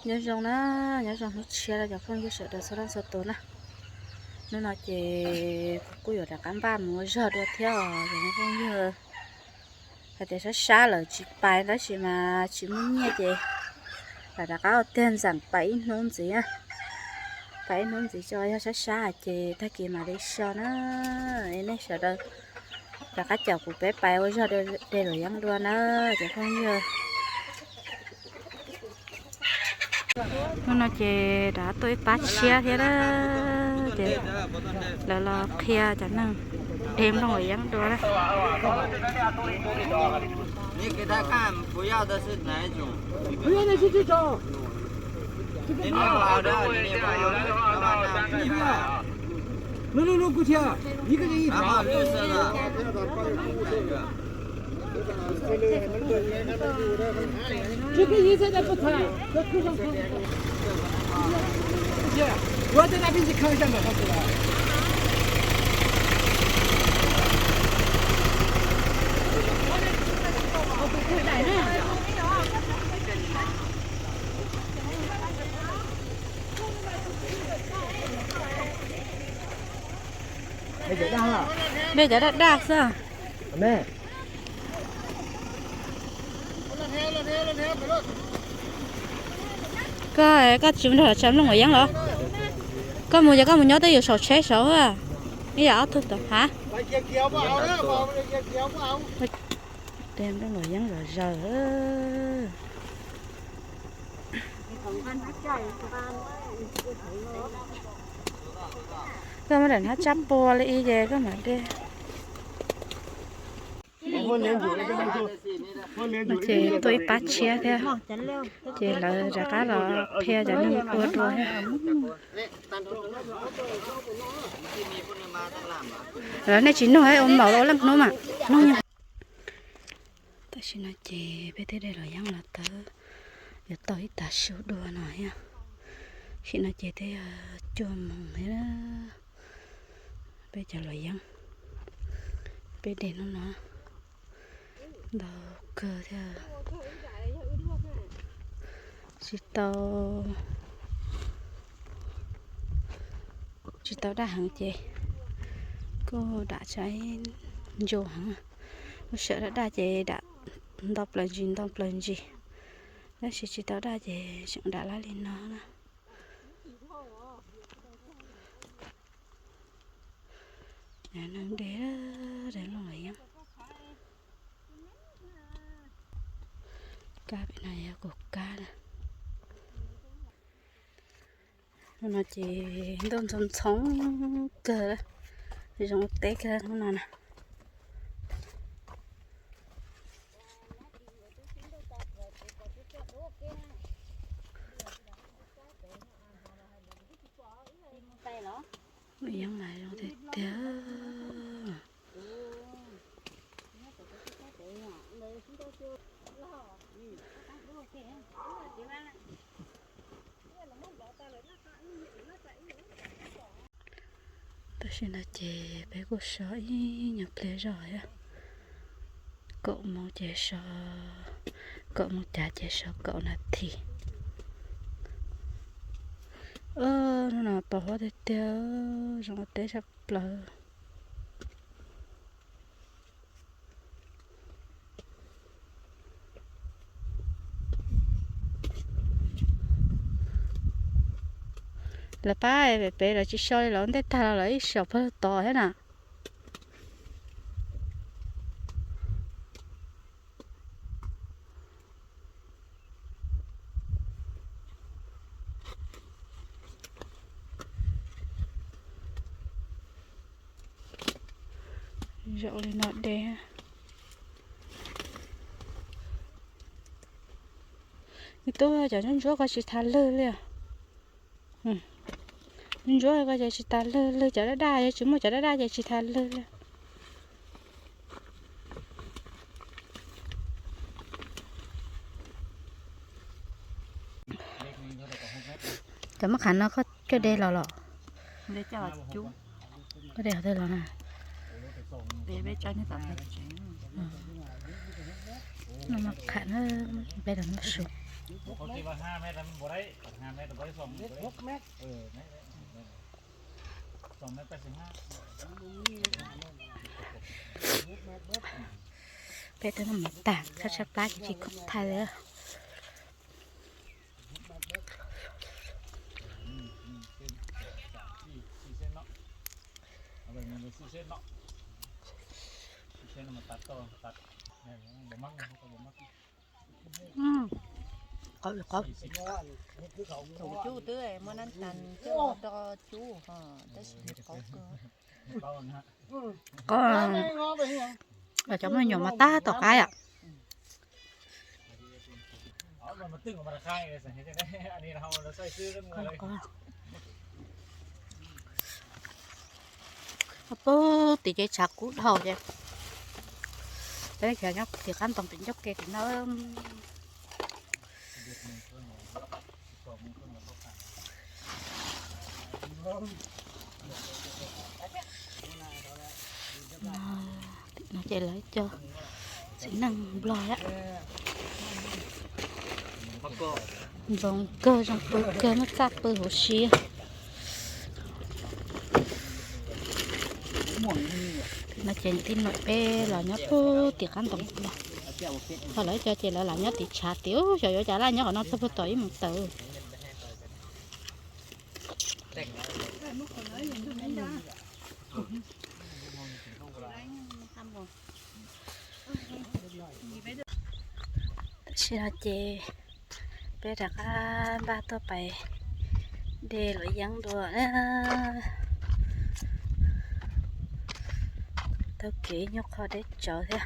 Nyob zoo na, nyob zoo hnub tshiab rau cov phooj ywg sawv daws txhua leej txhua tus na. Hnub no ces kuv kuj yuav rov qab npaj mus ua zog dua thiab os cov phooj ywg. Hais tias sab sab lawm tsis pais tab sis mas tsis muaj nyiaj ces lam rov qab ua tiag ntxeem pais ib hnub ntxiv. Pais ib hnub ntxiv tso, yog sab sab ces tag kis mam li so na. Nej sawv daws rov qab caum kuv peb pais ua zog de luam yeeb dua na cov phooj ywg. Hnub no ces rov tuaj ib pab tshiab thiab na, ces lawv los qhia cov neeg de nplooj luam yeeb dua na. 你给他看，不要的是哪一种？不要的是这种。这个。你给他看，不要的，你给他看。No, no, no，过去啊，一个人一条。然后绿色的。这个颜色的不穿，这裤上穿。不行，我在那边去看一下嘛，上次啊。 Npe cov daj daj xwb. Koj, koj tsis mus nrog lawv tshav nplooj luam yeeb los? Koj mus ces koj mus nyob twj ywm saum tsheb saud, ib yam ob tug tod hav. De nplooj luam yeeb zom zaws. Koj muab daim hnab tsab pua li ib ces koj mam de. No ces tuaj ib pab tshiab thiab, ces lawv rov qab los qhia cov neeg ua dua thiab. Lawv nej tsis nug ua npaum ua leej hnub mas nug. Tam sim no ces peb twb de luam yeeb los tau, yuav tau ib tag su dua no thiab. Sim no ces twb yog cuaj moos thiab. Peb cov luam yeeb peb de hnub no ntau kawg thiab. Tsis tau, tsis tau daj heev ces kuj dam tsam ntsu heev. Kuj sawm daj daj ces dam ntau plaws ntsis ntau plaws ntsis, tab sis tsis tau daj ces tseem dam lab li no na. Neeg de, de nplooj luam yeeb. Kab pem no yog kuv kab na. Hnub no ces ntuj ntxhoo ntxhoo kawg, zoo ua teb kawg hnub no na. Luam yeeb mas zoo tiag tiag. Tam sim no ces peb kuj so ib nyuag pliag zog thiab, kaum moos ces so, kaum moos cav ces so kaum nas this. Hnub no pos huab tiag tiag, zoo ua teb tshaj plaws. Lawv pab pem pem lawv tsis so li, lawv ua ntej tag los lawv ib saum pawg lug tod thiab na. Zaum li no de. Nws tuaj cov ntsuab ntsuab ko tsis tas lwg li. Ntsuab ko ces tsis tas lwg, lwg cov daj daj, yog tsis muaj cov daj daj ces tsis tas lwg li. Cov maj qham no koj de los los? Koj de los na. No maj qham na, peb los noj su. Peb twb noj mov tag, tshab tshab plab ces tsis khoom thaij li. Qaub, qaub. Cub twb muab nab tas coj los rau cub ho, tab sis qaub kawg. Qaub, cov me nyuam mas tab tom qaib yom. Pub tim ces tshav kub dhau ces peb khiav nyob tim qab ntoo tim ncauj ke tim no. Tim no ces lawv cov txiv neej Nplog thiab. Npoo kawg, zoo pw kawg, muaj txaj pw huv si. Tim no ces niam tij peb los nyob pug tim qab ntoo no. Ho lawv cov ces lawv lam nyob tim tshav tim ub, xyov yuav cas laj nyob qhov no txog puag tom ib moos tawm. Tam sim no ces peb rov qab npaj tuaj pais de luam yeeb dua na. Taug kev nyuaj qhov deb tsawv thiab.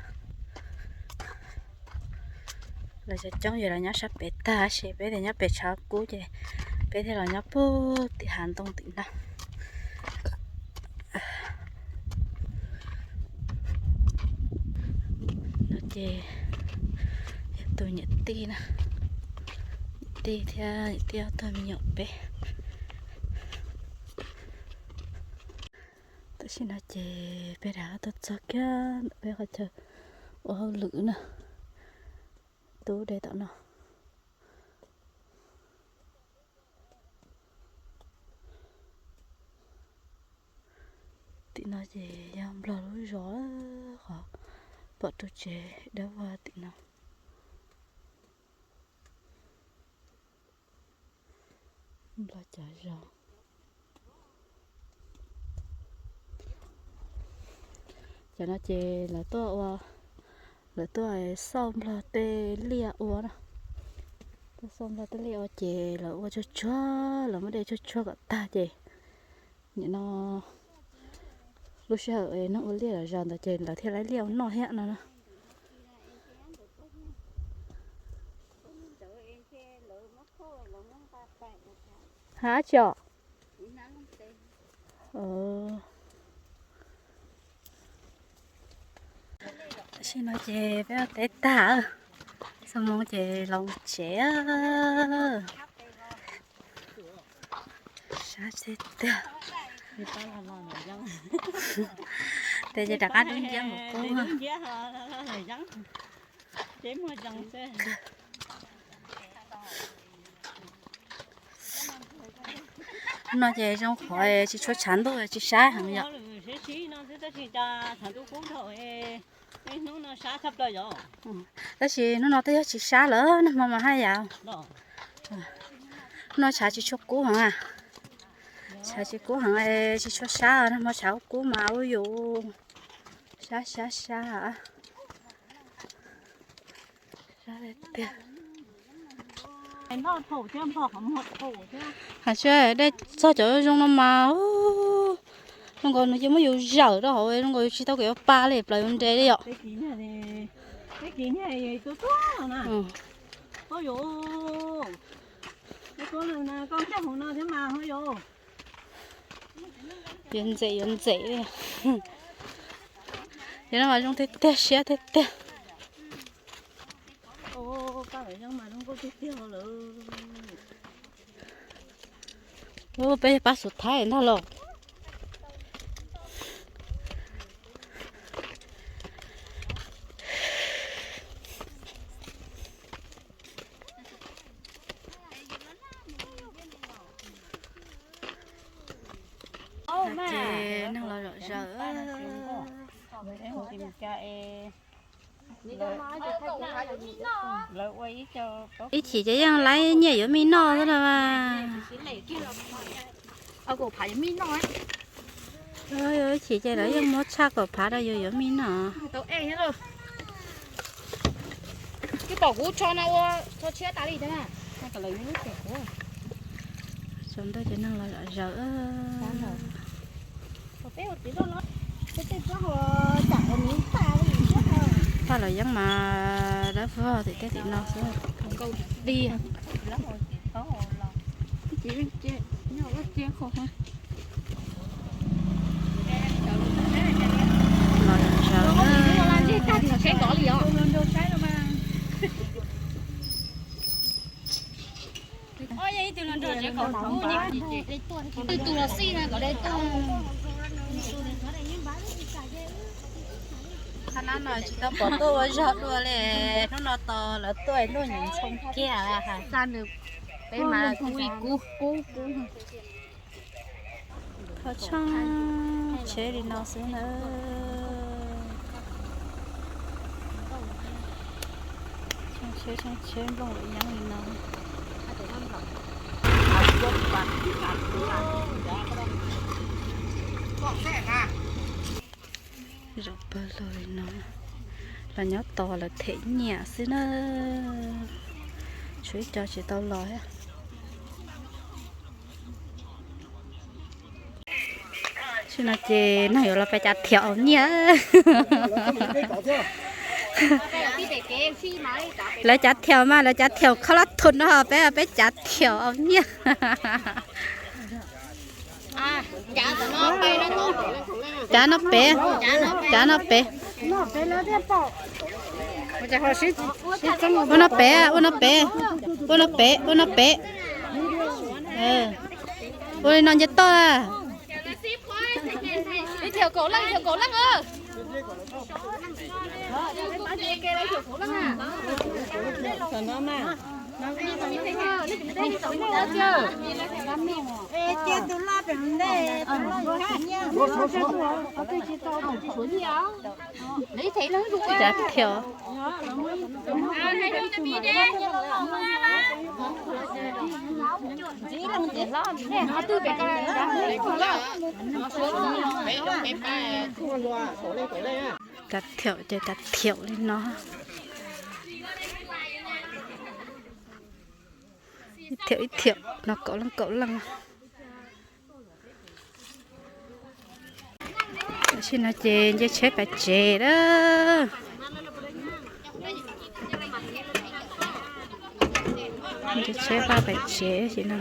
Lawv cov coob yog los nyob sab pem tag, tab sis peb tias nyob pem tshav kub ces peb thiaj los nyob pug tim hav ntoo tim no. No ces yog tus niam tij na, niam tij thiab niam tij ob tug me nyuam peb. Tam sim no ces peb rov qab tuaj txog kiag ntawm peb qhov chaw ua hauj lwm na, tub de tom no. Tim no ces yog Nplog lub zos, qhov pom ru tsev dawb vag tim no. Nplog cov zos. Cov no ces lawv tuaj ua, lawv tuaj xauj Nplog tej liaj ua na. Tuaj xauj Nplog tej liaj ua ces lawv ua tsuag tsuag, lawv muab de tsuag tsuag kom tag ces nim no lub sij hawm neeg ua liaj zom zaws ntawd ces lawv thiaj laiv liaj ua noj thiab no na. Hab tsi os? Tam sim no ces peb ua teb tag, txog moo ces los tsev. Sab tiag tiag. Tes ces rov qab dub nciab mus qub. Hnub no ces zoo qhov tsis tshua tshav ntuj, tsis sab heev yom. Tab sis hnub no twb yog tsis sab lawm, nag hmo mas haj yam. Hnub no tshav tsis tshua kub heev a. Tshav tsis kub heev, tsis tshua sab, nag hmo tshav kub mas ua yus sab sab sab. Hais txog cov zoo no mas zoo nkaus nws cia muab yus zawm rau hauv, zoo nkaus yus tsis tau kev ua pa li, plaws yus nres li yom. Yuav ntxem yuav ntxem li. Cov no mas zoo tiag tiag, siab tiag tiag. Ub, peb yog pab xub thaib ntag los. Ib chim ces yeej laib nyiaj yuav mij noj xwb no mas. Ib chim ces lawv yeej muab tshaj kaum phav rau yus yuav mij noj. Tsaus ntuj ces neeg los zom zaws. Paj los yeeb mas dawb vog tim tej tim no xwb. Los zom zaws. Qhov no no tsis tau pom tuaj ua zog dua li, hnub no tos lawv tuaj ntuj nyeem ntshoo kiag. Qhov tshooj tsheb li no xwb na. Tshooj tsheb, tshooj tsheb nplooj luam yeeb li no. Zaum pawg lug li no, los nyob tos lawv them nyiaj xwb na. Tshuav ib co tsis tau los thiab. Tam sim no ces neeg yuav los pem cav thiaum nyiaj. Lawv cav thiaum mas lawv cav thiaum khaub lab thum no, peb peb cav thiaum nyiaj. Cav no pem, cav no pem. Ua no pem, ua no pem, ua no pem, ua no pem. Ua li no nce toj. Cav thiaum. Cav thiaum ces cav thiaum li no. Ib thiaum ib thiaum no kaum leej kaum leej. Tam sim no ces nce tsheb pais tsev lawm. Nce tsheb pab pais tsev tam sim no.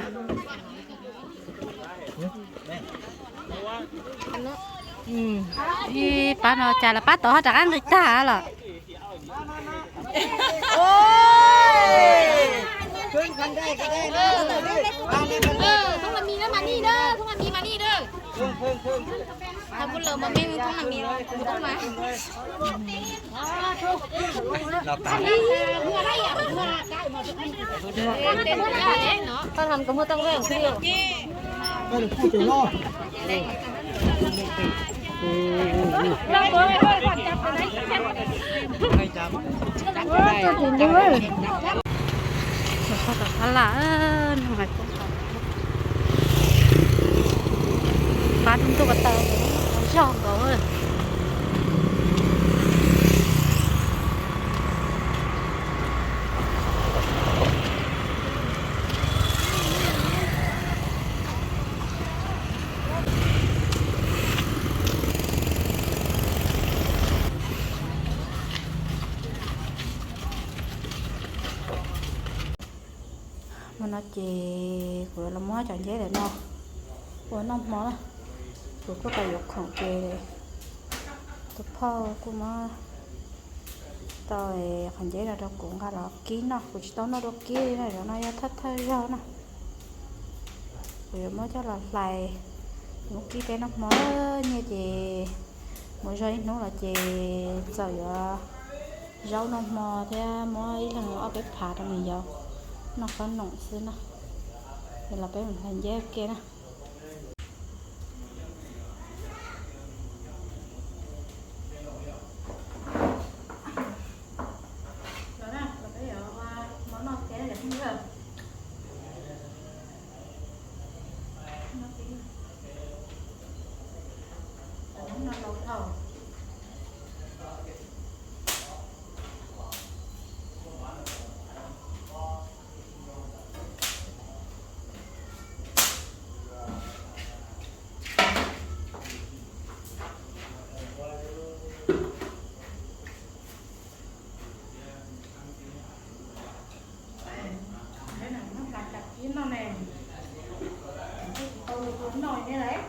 Ib pab no cas los pab tod ho rov qab nqis tag los. Pab ntuj ko taw zog nkaus. Hmo no ces kuv yuav los muab cov nceb ntawm no ua noj hmo na. Kuv kuj tau yuav khoom ces tus phauj kuj muab tau qhov nceb no rau kuv nqa los kib noj, kuv tsis tau noj dua kib li na, zaum no yog thawj thawj zaug na. Kuv yuav muab coj los hlais, muab kib peb noj hmo. Nyiaj ces mus zog ib hnub los ces txawm yuav zaub noj hmo thiab muab ib leeg ob peb phav rau me nyuam noj qhob noom xwb na. Es los peb mus hlais nceb ua ke na. Noj ne, tsis tau noj ne lawm.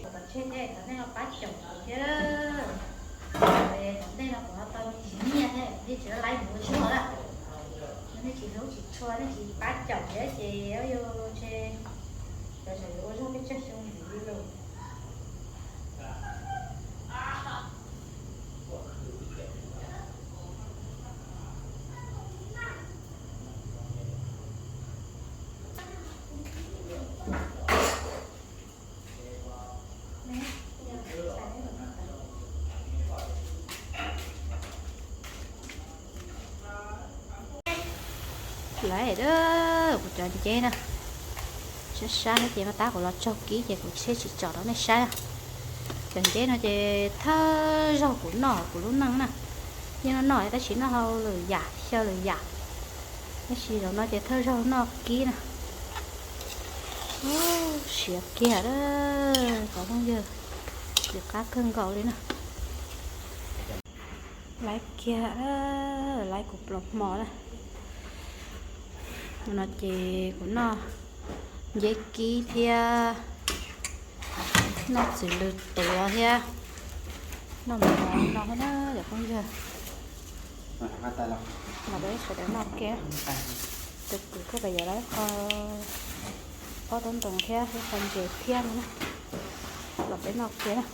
Tom tsheb thiab tom ntej no pab caum kuv thiab. Tom ntej no kuv ho tau me ntsis nyiaj thiab, nej tsis laib mus ua zog lawm. Nej tsis hlub tsis tshua, nej tsis pab caum thiab ces yuav ntshe cov tsam yuav ua zog peb tsawg xyoo ntxiv li lawm. Lawv, kuv cov nceb na, sab sab no ces mas tab kuv los tsaug kib ces kuv tsheb tsis tsom rau nej saib na. Cov nceb no ces thawj zaug kuv noj kuv lub neej na. Yeej noj noj tab sis noj hauv lwm yam xyaw lwm yam, tab sis zaum no ces thawj zaug noj kib na. Siav kiag, cov phooj ywg, nws qab kawg nkaus li na. Laib kiag, laib kuv pluas hmo na. No ces kuv noj nceb kib thiab noj txiv lws tuav thiab noj mov no thiab na cov phooj ywg. Los peb sawv daws noj kiag. Tus kwv kuj pab yuav lawv qho pob taub ntoos thiab ib qho ntses thiab no na. Los peb noj kiag na.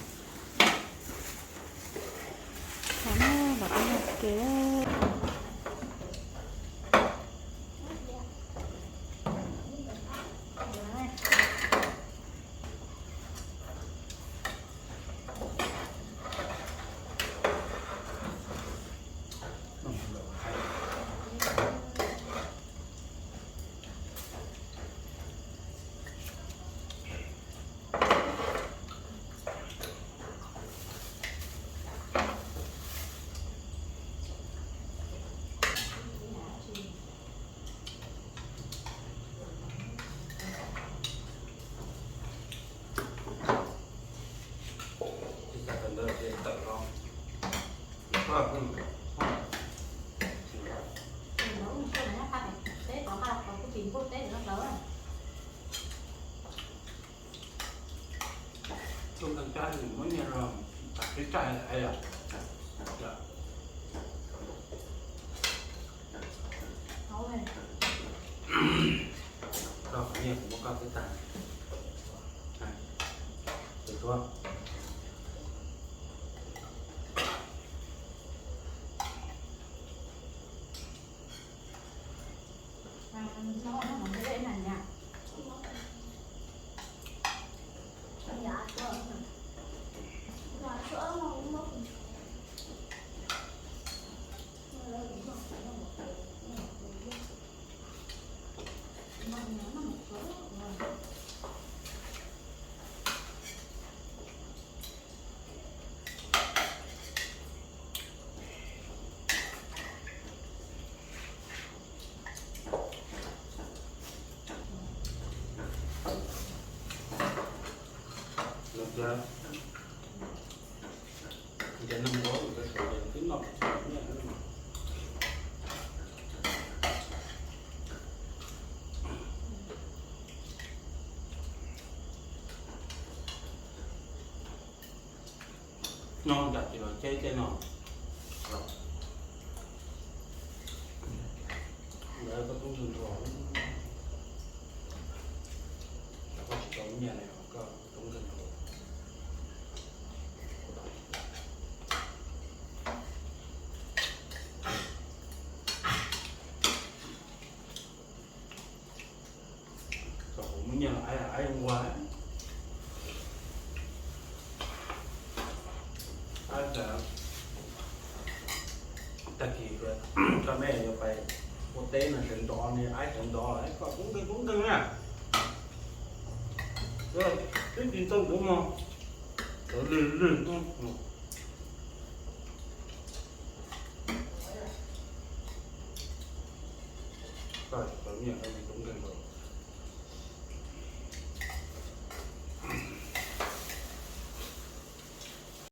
Los peb noj kiag. Tus neeg cab nws muab nyiaj rau, tag peb tsaig es yog. Koj nyiaj kuv muab koj peb tag. Tus tuab. Los tias, tias neeg nkaum tus twb noj tsis tau nyiaj. No cas tsis los ceb tej no. Lawv koj tub nkeeg nrog, koj tsis tau nyiaj li koj tub nkeeg nrog. Aib ua, aib, tag kis me yuav pais ua teb no sawv ntxov ne, aib sawv ntxov, koj kub nkeeg kub nkeeg na. Twb tsis tau kuv mog, tawv lwg lwg. Koj tawv nyiaj kub nkeeg.